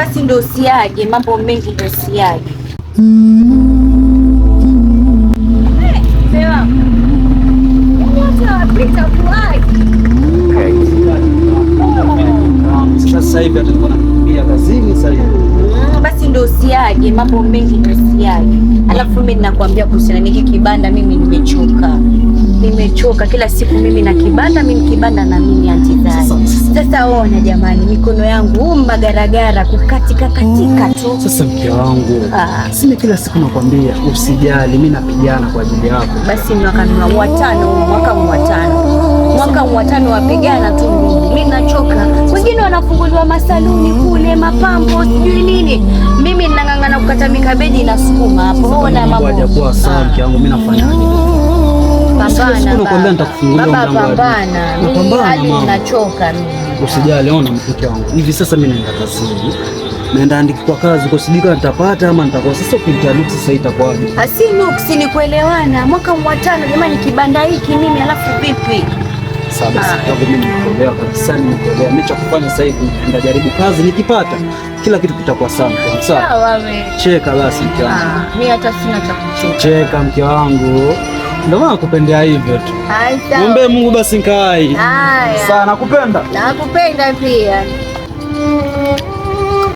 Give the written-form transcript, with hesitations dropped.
Basi ndio usiaje, mambo mengi ndio usiaje. Hey, sasa hivi atakuwa anakimbia kazini sasa hivi. Basi ndio usiaje, mambo mengi ndio usiaje. Alafu mimi ninakwambia kuhusiana na hiki kibanda, mimi nimechoka, nimechoka kila siku mimi na kibanda, mimi kibanda na mimi antizai. Sasa ona jamani, mikono yangu magaragara kukatika katika tu. Sasa mke wangu, sina kila siku nakwambia usijali, mimi napigana kwa ajili yako. Basi mwaka watano, mwaka watano, mwaka watano wapigana tu, mimi nachoka. Wengine wanafunguliwa masaluni kule, mapambo sijui nini, mimi ninang'ang'ana kukata mikabeji na sukuma hapo. Ona mambo hajakuwa sawa, mke wangu, mimi nafanyaje? Pambana nakwambia, nitakufungulia mlango. Pambana, mimi hali nachoka mimi. Usijali, ona mke wangu, hivi sasa mimi naenda kazini, naenda andikwa kazi kwa sijui kama nitapata ama nitakosa. Sasa ukinitia nuksi sasa itakuwaje? Asi nuksi ni kuelewana. Mwaka wa tano jamani, kibanda hiki mimi alafu vipi? Sasa basi mimi nimekuelewa kabisa, nimekuelewa. Mimi cha kufanya sasa hivi naenda jaribu kazi, nikipata kila kitu kitakuwa sawa. Sawa wewe. Cheka basi mke wangu. Mimi hata sina cha kucheka. Cheka mke wangu. Ndio maana nakupendea hivyo tu. Muombe Mungu basi nkai. Haya. Sana nakupenda. Nakupenda pia.